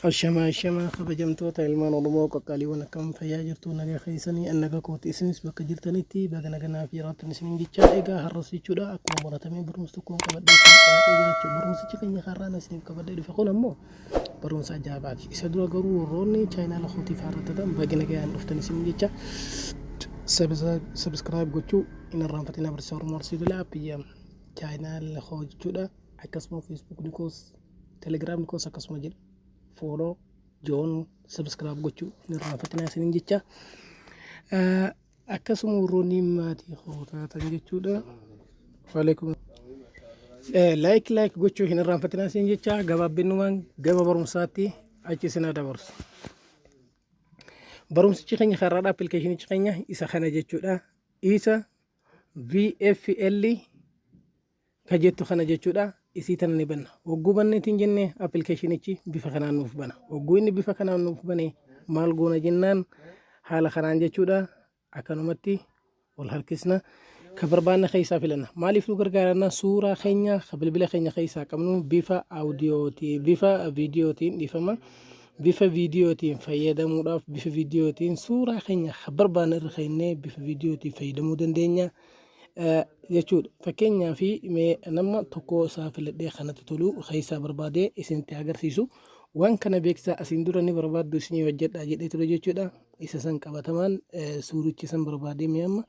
Ashamaa ashamaa, kabajamtoota ilmaan Oromoo qaqqaaliiwwan, akkam fayyaa jirtu? Nagaa keessanii? An nagaa kooti. Isinis bakka jirtanitti baga naganaaf jiraattan isiniin jechaa, egaa har'as jechuudha akkuma baratamee barumsa tokkoon qabadhee isin dhiyaatee jira jechuudha. Barumsichi keenya har'aan isiniif qabadhee dhufe kun ammoo barumsa ajaa'ibaati. Isa dura garuu warroonni chaayinaala kootiif haarrattatan baga nagaan dhuftan isiniin jecha, subscribe gochuu hin irraanfatinaa. Barsiisaa Oromoo Arsii Bilaa biyya chaayinaala koo jechuudha. Akkasuma Feesbuukni koos, Telegiraamni koos akkasuma jedha. Follow, join, subscribe gochuu hin irraanfatinaa isiniin jecha. Akkasuma warroonni maatii koo taatan jechuudha. Waalaikum. Like like gochuu hin irraanfatinaa isiniin jecha, gabaabbinumaan gama barumsaatti achi isin haa dabarsu. Barumsichi keenya har'aadha, appilikeeshinichi keenya isa kana jechuudha. Isa VFL ka jettu kana jechuudha. Isii tana ni banna. Hogguu banneetiin jenne appilikeeshinichi bifa kanaan nuuf bana. Hogguu inni bifa kanaan nuuf bane maal goona jennaan, haala kanaan jechuudha, akkanumatti wal harkisna, ka barbaanne keessaa filanna. Maaliif nu gargaaranna? Suuraa keenya ka bilbila keenya keessaa qabnu bifa audiyootiin, bifa viidiyootiin, dhiifama, bifa viidiyootiin fayyadamuudhaaf, bifa viidiyootiin suuraa keenya ka barbaanne irra keenyee bifa viidiyootiin fayyadamuu dandeenya jechuudha. Fakkeenyaaf mee nama tokko isaa filadhee kanatti tolu keessaa barbaadee isinitti agarsiisu. Waan kana beeksisaa asiin dura ni barbaaddu, isinii hojjedhaa jedhee ture jechuudha. Isa san qabatamaan suuricha san barbaadee mee amma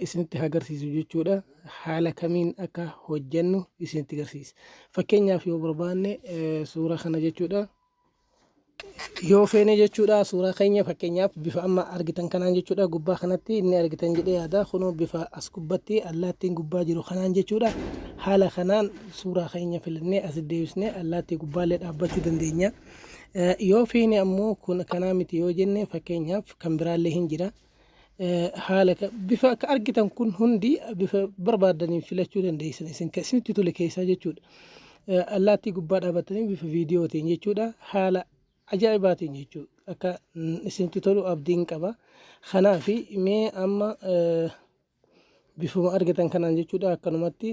isinitti agarsiisu jechuudha. Haala kamiin akka hojjennu isinitti agarsiisa. Fakkeenyaaf yoo barbaanne suura kana jechuudha. Yoo feene jechuudha, suuraa keenya fakkeenyaaf bifa amma argitan kanaan jechuudha, gubbaa kanatti inni argitan jedhee yaada, kunoo bifa as gubbatti allaattiin gubbaa jiru kanaan jechuudha. Haala kanaan suuraa keenya filannee as deebisnee allaattii gubbaallee dhaabbachuu dandeenya. Yoo feene ammoo kun kanaa miti yoo jenne, fakkeenyaaf kan biraallee hin jira. Haala bifa akka argitan kun hundi bifa barbaadaniin filachuu dandeessan, isin kan isinitti tole keessaa jechuudha. Allaattii gubbaa dhaabatanii bifa viidiyootiin jechuudha, haala ajaa'ibaatiin jechuudha, akka isinitti tolu abdiin qaba. Kanaaf mee amma bifuma argitan kanaan jechuudha, akkanumatti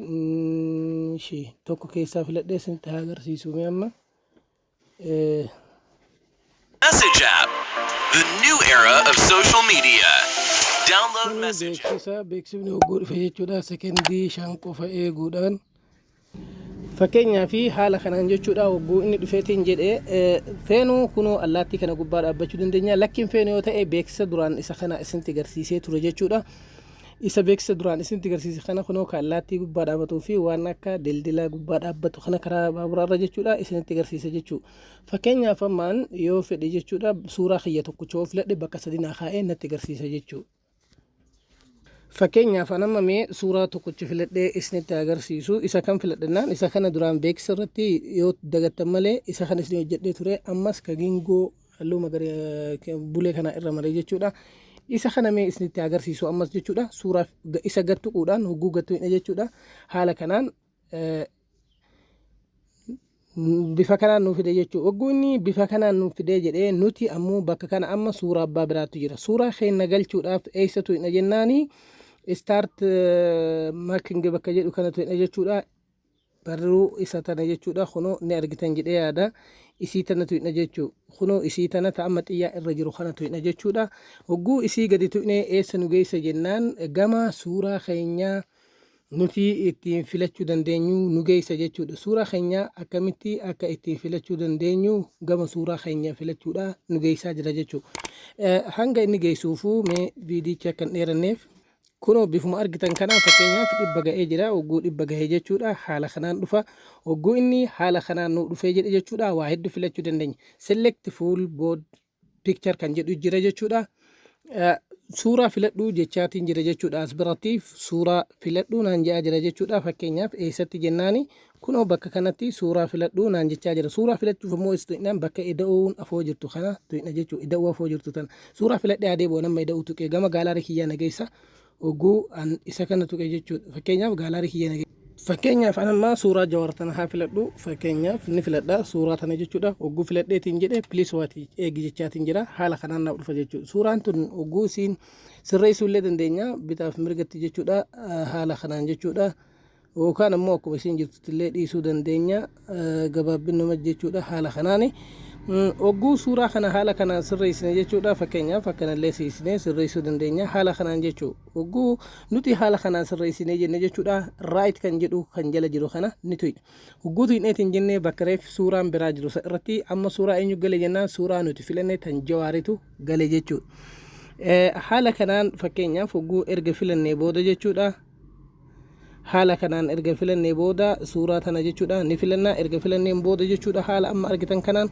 ishee tokko keessaa filadhee isinitti haa agarsiisu mee amma. Message app. The new era of social media. Download Kun Message app. beeksisa, beeksifni hogguu dhufe jechuudha sekendii 5 qofa eeguudhaan. Fakkeenyaa fi haala kanaan jechuudha, hogguu inni dhufeetiin jedhee feenuu kunoo allaattii kana gubbaa dhaabbachuu dandeenya. Lakkiin feenu yoo ta'e, beeksisa duraan isa kana isinitti agarsiisee ture jechuudha. Isa beeksisa duraan isinitti agarsiise kana, kunoo ka allaattii gubbaa dhaabatuu fi waan akka dildila gubbaa dhaabbatu kana karaa baaburaarra jechuudha isinitti agarsiisa jechuudha. Fakkeenyaaf ammaan yoo fedhe jechuudha, suuraa kiyya tokkicha yoo filadhe, bakka sadi naa kaa'ee natti agarsiisa jechuudha. Fakkeenyaaf an amma mee suuraa tokkicha filadhee isinitti agarsiisu. Isa kan filadhannaan, isa kana duraan beeksisa irratti yoo dagattan malee isa kana isin hojjedhee ture, ammas ka gingoo halluu bulee kana irra maree jechuudha. Isa kana mee isinitti agarsiisu ammas jechuudha. Suuraa isa gad tuquudhaan, hogguu gad tuqne jechuudha. Haala kanaan bifa kanaan nuuf fide jechuudha. Hogguu inni bifa kanaan nuuf fidee jedhee, nuti ammoo bakka kana amma suuraa abbaa biraatu jira. Suuraa keenya galchuudhaaf eessa tuqna jennaani, start making bakka jedhu kana tuqna jechuudha. Barruu isa tana jechuudha, kunoo ni argitan jedhee yaada. Isii tana tuqna jechuu, kunoo isii tana ta amma xiyyaa irra jiru kana tuqna jechuudha. Hogguu isii gadi tuqnee eessa nu geessa jennaan, gama suuraa keenyaa nuti ittiin filachuu dandeenyu nu geessa jechuudha. Suuraa keenya akkamitti akka ittiin filachuu dandeenyu gama suuraa keenya filachuudha nu geessaa jira jechuudha. Hanga inni geessuufuu mee viidiyicha akka hin dheeranneef, kunoo bifuma argitan kanaan fakkeenyaaf 100 ga'ee jira. Hogguu 100 gahee jechuudha, haala kanaan dhufa. Hogguu inni haala kanaan nu dhufee jedhe jechuudha, waa hedduu filachuu dandeenya. Select full board picture kan jedhu jira jechuudha. Suuraa filadhuu jechaatiin jira jechuudha. As biratti suuraa filadhuu naan jedhaa jira jechuudha. Fakkeenyaaf eessatti jennaani, kunoo bakka kanatti suuraa filadhuu naan jechaa jira. Suuraa filachuuf immoo tuqnaan bakka ida'uun afoo jirtu kana tuqna jechuudha. Ida'uu afoo jirtu tana. Suuraa filadhee adeemu nama ida'uu tuqee gama gallery kiyyaa na geessa. Hogguu an isa kana tuqe jechuudha. Fakkeenyaaf gallery kiyya na geessa. Fakkeenyaaf an amma suuraa Jawar tana haa filadhu. Fakkeenyaaf ni filadha suuraa tana jechuudha. Hogguu filadheetiin jedhe, please wait, eegi jechaatiin jira. Haala kanaan naaf dhufa jechuudha. Suuraan tun hogguu isiin sirreessuu illee dandeenya bitaaf mirgatti jechuudha. Haala kanaan jechuudha. Yookaan ammoo akkuma isiin jirtutti illee dhiisuu dandeenya, gabaabbinuma jechuudha haala kanaani. Hogguu suuraa kana haala kanaan sirreessine jechuudha. Fakkeenyaaf akkanallee siisnee sirreessuu dandeenya haala kanaan jechuu. Hogguu nuti haala kanaan sirreessinee jenne jechuudha, right kan jedhu kan jala jiru kana ni tuyna. Hogguu tuyneetiin jennee bakka reef suuraan biraa jiru irratti amma suuraa eenyu gale jennaan, suuraa nuti filanne tan Jawaaritu gale jechuudha. Haala kanaan fakkeenyaaf hogguu erga filannee booda jechuudha. Haala kanaan erga filannee booda suuraa tana jechuudha ni filanna. Erga filanneen booda jechuudha, haala amma argitan kanaan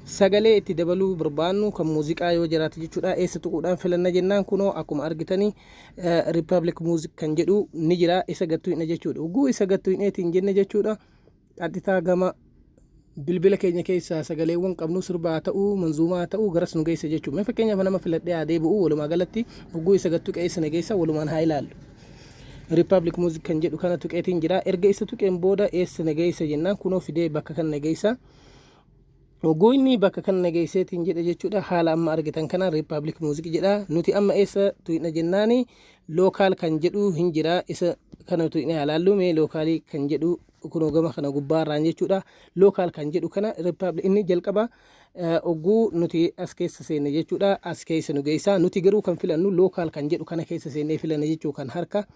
sagalee itti dabaluu barbaannu kan muuziqaa yoo jiraate jechuudha, eessa tuquudhaan filanna jennaan, kunoo akkuma argitanii Republic Music kan jedhu ni jira, isa gattuu hidha jechuudha. Hogguu isa gattuu hidheetiin jenne jechuudha, qaxxitaa gama bilbila keenya keessaa sagaleewwan qabnu, sirbaa ta'uu, manzuumaa ta'uu, garas nu geessa jechuudha. Mee fakkeenyaaf nama filadhee haa deebi'u. Walumaa galatti hogguu isa gattuu qeessa na geessa, walumaan haa ilaallu. Republic Music kan jedhu kana tuqeetiin jira. Erga isa tuqeen booda eessa na geessa jennaan, kunoo fidee bakka kana na geessa. Hogguu inni bakka kana na geesseetiin jedhe jechuudha, haala amma argitan kana Republic Music jedha. Nuti amma eessa tuqna jennaani, local kan jedhu hin jira, isa kana tuqne haa laallu. Mee localii kan jedhu kunoo gama kana gubbaarraan jechuudha. Local kan jedhu kana Republic inni jalqaba ogguu nuti as keessa seenne jechuudha, as keessa nu geessa. Nuti garuu kan filannu local kan jedhu kana keessa seennee filanna jechuu, kan harka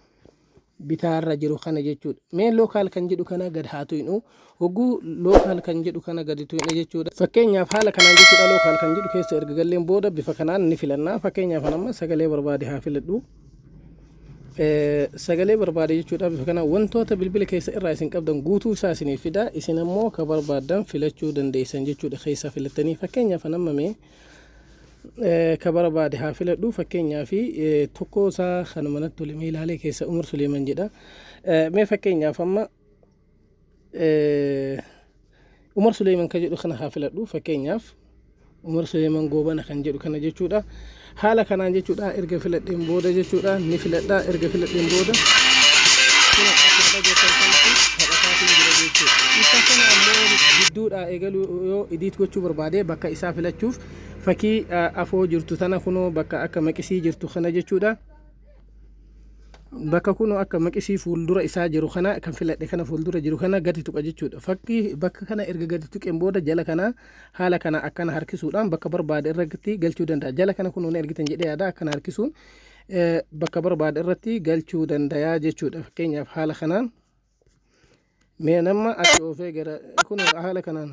bitaarra jiru kana jechuudha. Mee local kan jedhu kana gad haa tuynu. Hogguu local kan jedhu kana gadi tuyne jechuudha. Fakkeenyaaf haala kanaan jechuudha, local kan jedhu keessa erga galleen booda bifa kanaan ni filanna. Fakkeenyaaf amma sagalee barbaade haa filadhu. Sagalee barbaade jechuudha, bifa kanaan wantoota bilbila keessa irraa isin qabdan guutuu isaa isiniif fida. Isin ammoo ka barbaaddan filachuu dandeessan jechuudha keessaa filattanii. Fakkeenyaaf amma mee ka barbaade haa filadhu. Fakkeenyaaf tokko isaa kanuma natti tole, mee ilaalee keessa Umar Suleeman jedha. Mee fakkeenyaaf amma Umar Suleeman kan jedhu kana haa filadhu. Fakkeenyaaf Umar Suleeman Goobana kan jedhu kana jechuudha. Haala kanaan jechuudha, erga filadheen booda jechuudha ni filadha. Erga filadheen booda kun akkuma dhageessan kanatti taphataatiin jira jechuudha. Isa kana ammoo gidduudhaa eegaluu yoo edit gochuu barbaade, bakka isaa filachuuf fakkii afoo jirtu tana, kunoo bakka akka maqisii jirtu kana jechuudha. Bakka kunoo akka maqisii fuuldura isaa jiru kana, kan filadhe kana fuuldura jiru kana gadi tuqa jechuudha. Fakkii bakka kana erga gadi tuqeen booda jala kana haala kana akkana harkisuudhaan bakka barbaade irratti galchuu danda'a. Jala kana kunoo ni argitan jedhee yaada, akkana harkisuun bakka barbaade irratti galchuu danda'a jechuudha. Fakkeenyaaf haala kanaan mee nama achi oofee gara kunoo haala kanaan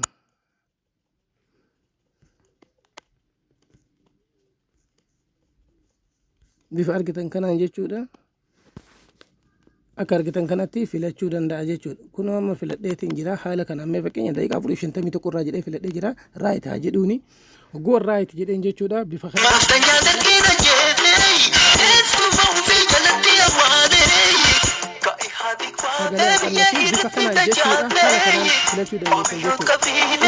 bifa argitan kanaan jechuudha. Akka argitan kanatti filachuu danda'a jechuudha. Kunoo amma filadheetiin jira haala kanaan. Mee fakkeenya daqiiqaa 4:51 irraa jedhee filadhee jira. Right haa jedhuuni. Hogguu right jedheen jechuudha, bifa kana. Naftanyaa dargiin ajjeefne, eessuma ofii jalatti awwaale. Sagalee akkannasi bifa kanaan jechuudha, haala kanaan filachuu dandeessan jechuudha.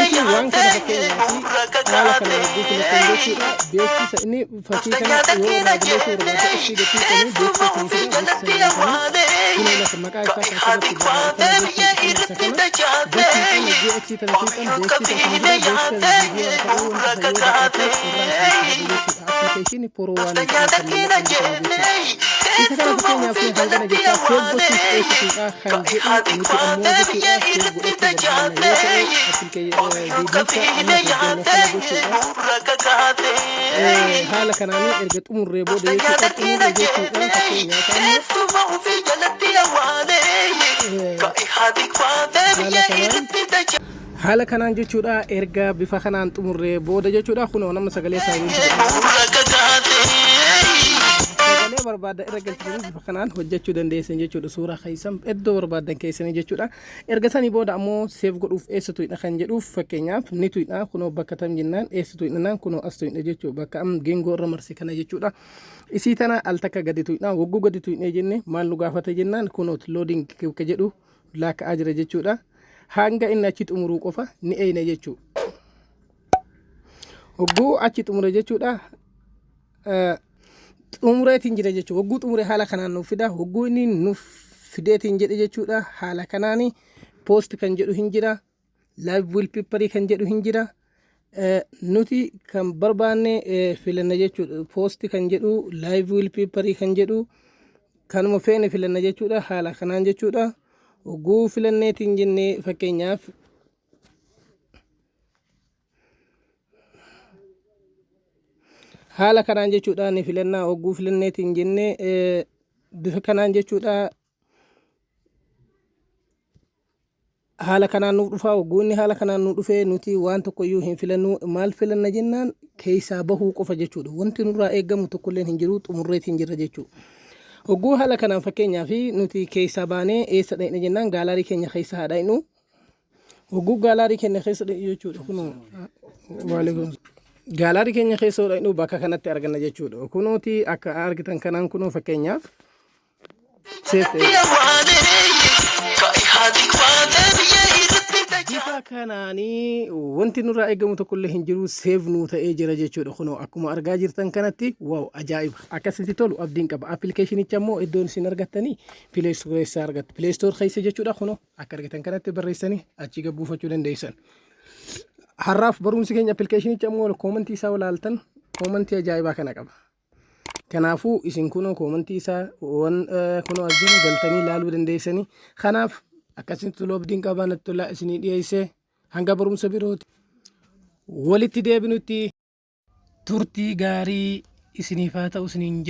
Isin waan kana fakkeenyaaf haala kanaan hogguu filattan jechuudha, beeksisa inni fakkii kana yoo irraa balleessuu barbaadde, Xii gatii qanii beeksisa isin fida. Beeksisa sana kunoo lafa maqaa isaa kan asirratti barraa'e kana jechuudha. Kun isa kana gatii qan hogguu Xii tana tuqxan beeksisa isin fida. Beeksisa viidiyoo haa ta'uu wanta sana yoo daawwattan irraa isin fida jechuudha. Appilikeeshinii Pro waan hin qabne kan mallaqa hin qabne jechuudha. Isa kana fakkeenyaaf hangana jechaa save gochuuf eessisuudha kan jedhu, nuti ammoo jechuudha save godhachuu barbaanna yoo ta'e, viidiyicha amma hojjennu kana jechuudha. Haala kanaan erga xumurree booda jechuudha, xumurre jechuudha, fakkeenyaaf amma haala kanaan jechuudha, erga bifa kanaan xumurree booda jechuudha, kunoo nama sagalee isaa sagalee barbaaddan irra galchitanii bifa kanaan hojjechuu dandeessan jechuudha. Suuraa keessan iddoo barbaaddan keessanii jechuudha. Erga sanii booda ammoo save godhuuf eessa tuyna kan jedhuuf, fakkeenyaaf ni tuyna. Kunoo bakka tam jennaan, eessa tuynaan, kunoo as tuyna jechuudha, bakka am geengoo irra marse kana jechuudha. Isii tana al takka gadi tuyna. Wagguu gadi tuynee jenne maal nu gaafata jennaan, kunoo loading ka jedhu laaka'aa jira jechuudha. Hanga inni achi xumuruu qofa ni eeyna jechuudha. Hogguu achi xumure jechuudha, xumureetiin jira jechuudha. Hogguu xumure haala kanaan nuuf fida. Hogguu inni nuuf fideetiin jedhe jechuudha, haala kanaan post kan jedhu hin jira, live wallpaper kan jedhu hin jira. Nuti kan barbaanne filanna jechuudha. Post kan jedhu, live wallpaper kan jedhu, kanuma feene filanna jechuudha. Haala kanaan jechuudha. Hogguu filanneetiin jennee fakkeenyaaf Haala kanaan jechuudha ni filannaa. Hogguu filanneetiin jennee, bifa kanaan jechuudha, haala kanaan nuuf dhufaa. Hogguunni haala kanaan nu dhufee, nuti waan tokko iyyuu hin filannu. Maal filanna jennaan, keessaa bahuu qofa jechuudha. Wanti nurraa eeggamu tokkolleen hin jiru, xumurreetiin jirra jechuudha. Hogguu haala kanaan fakkeenyaa fi nuti keessaa baanee eessa dhaqna jennaan, gallery keenya keessa haa dhaqnu. Hogguu gallery keenya keessa dhaqnu jechuudha, kunoo waalaikum, gallery keenya keessa dhaqnu, bakka kanatti arganna jechuudha. Kunooti akka argitan kanaan, kunoo fakkeenyaaf save ta'e. Bifa kanaanii wanti nurraa eegamu tokkollee hin jiru, save nuu ta'ee jira jechuudha. Kunoo akkuma argaa jirtan kanatti, wow, ajaa'iba! Akkasitti tolu abdiin qaba. Appilikeeshinicha immoo iddoon isin argattanii Play Store keessaa argattu. Play Store keessa jechuudha. Kunoo akka argitan kanatti barreessanii achii gad buufachuu dandeessan. Har'aaf barumsi keenya appilikeeshinicha immoo koomantii isaa ilaaltan, koomantii ajaa'ibaa kana qaba. Kanaafuu isin kunoo koomantii isaa waan kunoo as jiru galtanii ilaaluu dandeessanii. Kanaaf akkasitti tolu abdiin qaba, natti tolaa isinii dhiyeessee. Hanga barumsa birooti walitti deebinutti turtii gaarii isiniif haa ta'u isiniin jedha.